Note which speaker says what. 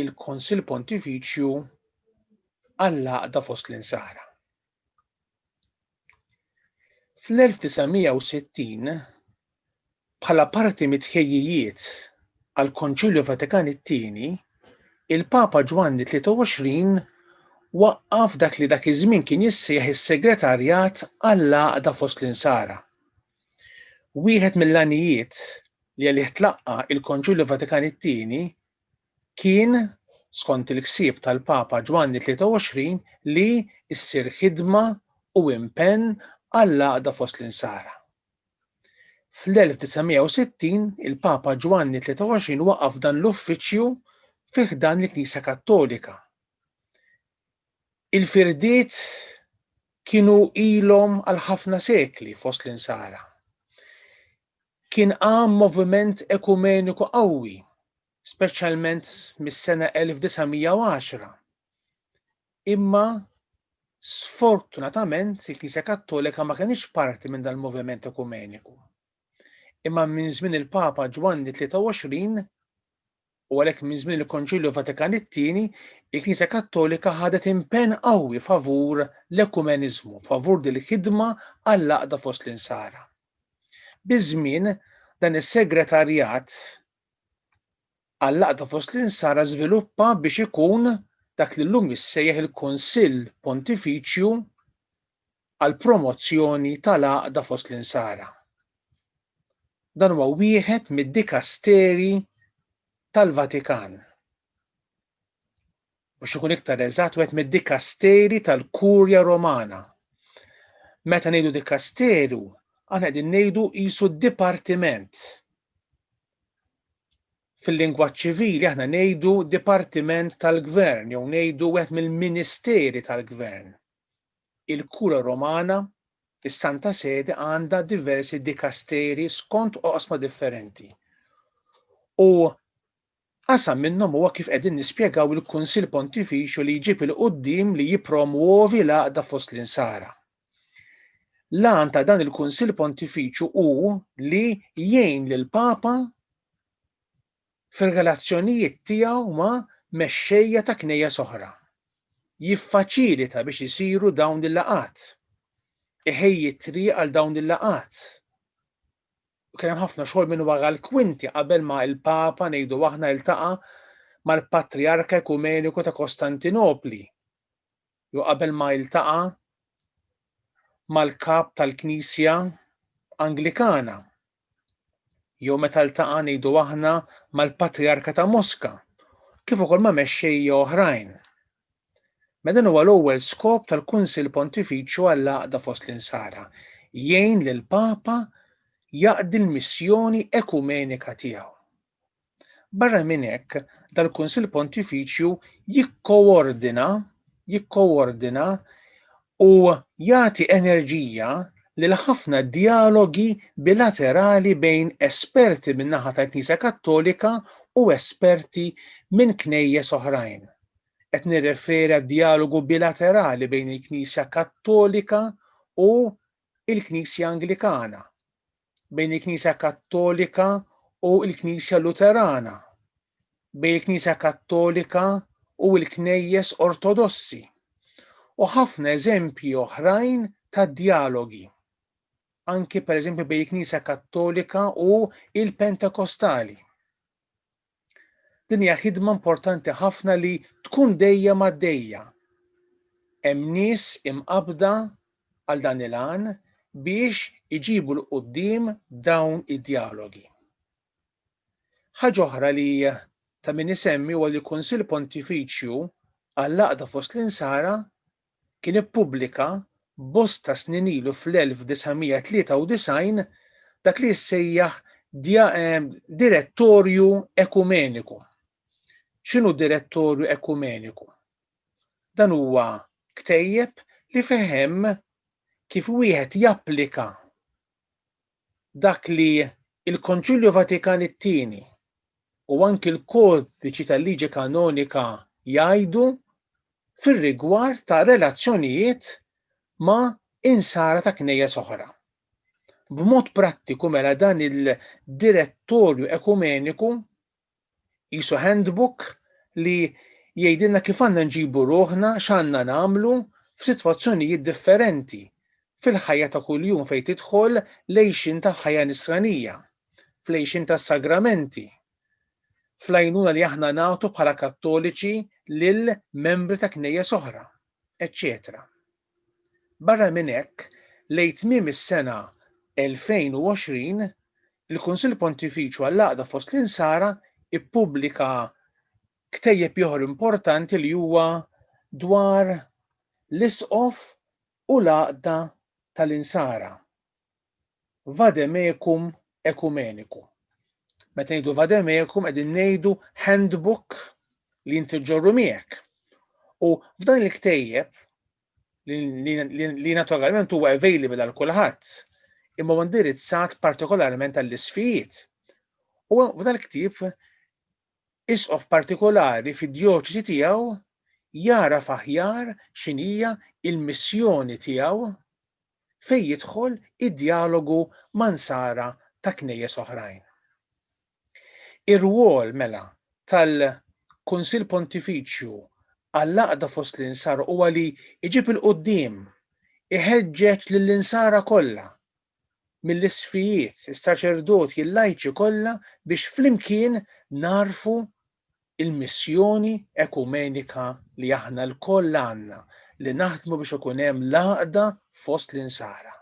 Speaker 1: il-Konsill Pontifiċju għall-Għaqda fost l-Insara. Fl-1960, bħala parti mit-tħejjijiet għall-Konċilju Vatikan it-Tieni, il-Papa Ġwanni 23 waqqaf dak li dak iż-żmien kien jissejjaħ is-Segretarjat għall-Għaqda fost l-Insara. Wieħed mill-għanijiet li għalih tlaqqa' il-Konċilju Vatikan it-Tieni kien, skont il-ħsieb tal-Papa Ġwanni 23, li ssir ħidma u impenn għall-għaqda fost l-Insara. Fl-1960 il-Papa Ġwanni 23 waqqaf dan l-uffiċċju fi ħdan il-Knisja Kattolika. Il-firdiet kienu ilhom għal ħafna sekli fost l-Insara. Kien qam moviment ekumeniku qawwi, speċjalment mis-sena 1910. Imma sfortunatament il-Knisja Kattolika ma kenitx parti minn dal-moviment ekumeniku. Imma minn żmien il-Papa Ġwanni 23 u għalhekk minn żmien il-Konċilju Vatikan it-Tieni, il-Knisja Kattolika ħadet impenn qawwi favur l-ekumeniżmu, favur dil-ħidma għall-għaqda fost l-Insara. Biż-żmien, dan is-segretarjat għall-għaqda fost l-Insara żviluppa biex ikun dak li llum jissejjaħ il-Kunsill Pontifiċju għall-Promozzjoni tal-Għaqda fost l-Insara. Dan huwa wieħed mid-dikasteri tal-Vatikan. Biex ikun iktar eżatt, wieħed mid-dikasteri tal-Kurja Romana. Meta ngħidu dikasteru, aħna qegħdin ngħidu qisu dipartiment. Fil-lingwaġġ ċivili aħna ngħidu dipartiment tal-gvern jew ngħidu wieħed mill-ministeri tal-gvern. Il-Kurja Romana, is-Santa Sede għandha diversi dikasteri skont oqsma differenti. U qasam minnhom huwa kif qegħdin nispjegaw il-Kunsill Pontifiċju li jġib 'il quddiem li jippromwovi l-għaqda fost l-Insara. L-għan ta' dan il-Kunsill Pontifiċju hu li jgħin lill-Papa fir-relazzjonijiet tiegħu ma' mexxejja ta' knejjes oħra. Jiffaċilita biex isiru dawn il-laqgħat. Iħejji t-triq għal dawn il-laqgħat. U kien hemm ħafna xogħol minn wara l-kwinti qabel ma l-Papa ngħidu aħna iltaqa' mal-Patrijarka Ekumeniku ta' Kostantinopli jew qabel ma iltaqa' mal-kap tal-Knisja Anglikana jew meta ltaqa' ngħidu aħna mal-Patrijarka ta' Moska, kif ukoll ma' mexxejja oħrajn. Mela dan huwa l-ewwel skop tal-Kunsill Pontifiċju għall-Għaqda fost l-Insara, jgħin lill-Papa jaqdi l-missjoni ekumenika tiegħu. Barra minn hekk, dal-Kunsill Pontifiċju jikkoordina jikkoordina u jagħti enerġija lil ħafna djalogi bilaterali bejn esperti min-naħa tal-Knisja Kattolika u esperti minn knejjes oħrajn. Qed nirreferi għad-djalogu bilaterali bejn il-Knisja Kattolika u l-Knisja Anglikana, bejn il-Knisja Kattolika u l-Knisja Luterana, bejn il-Knisja Kattolika u l-Knejjes Ortodossi, u ħafna eżempji oħrajn ta' djalogi, anki pereżempju bejn il-Knisja Kattolika u l-Pentekostali. Din hija ħidma importanti ħafna li tkun dejjem għaddejja. Hemm nies imqabbda għal dan il-għan biex iġibu 'l quddiem dawn id-djalogi. Ħaġa oħra li ta' min isemmi huwa li l-Kunsill Pontifiċju għall-Għaqda fost l-Insara kien ippubblika bosta snin ilu fl-1993 dak li jissejjaħ Direttorju Ekumeniku. X'inhu Direttorju Ekumeniku? Dan huwa ktejjeb li fih hemm kif wieħed japplika dak li l-Konċilju Vatikan it-Tieni u anki l-Kodiċi tal-Liġi Kanonika jgħidu fir-rigward ta' relazzjonijiet ma' insara ta' knejjes oħra. B'mod prattiku mela dan il-Direttorju Ekumeniku qisu handbook li jgħidilna kif għandna nġibu ruħna, x'għandna nagħmlu f'sitwazzjonijiet differenti fil-ħajja ta' kuljum fejn tidħol l-għixien tal-ħajja nisranija, fl-għixien tas-sagramenti, fl-għajnuna li aħna nagħtu bħala Kattoliċi lil membri ta' knejjes oħra, eċċetera. Barra minn hekk, lejn tmiem is-sena 2020, il-Kunsill Pontifiċju għall-Għaqda fost l-Insara ppubblika ktejjeb ieħor importanti li huwa dwar l-Isqof u l-Għaqda tal-Insara. Vademecum Ecumenicu. Meta ngħidu vademecum qegħdin ngħidu handbook li inti ġorru miegħek. U f'dan il-ktejjeb li, li, li naturalment huwa available għal kulħadd, imma huwa indirizzat partikolarment għall-isfijiet. U f'dan il-ktieb isqof partikolari fid-djoċesi tiegħu jagħraf aħjar x'inhija il-missjoni tiegħu fejn jidħol id-djalogu ma' Nsara ta' knejjes oħrajn. Ir-rwol, mela, tal-Kunsill Pontifiċju għall-Għaqda fost l-Insara huwa li jġib 'il quddiem, iħeġġeġ lill-Insara kollha, mill-isqfijiet, is-saċerdoti, il-lajċi kollha biex flimkien nagħrfu il-missjoni ekumenika li aħna lkoll għandna li naħdmu biex ikun hemm l-għaqda fost l-Insara.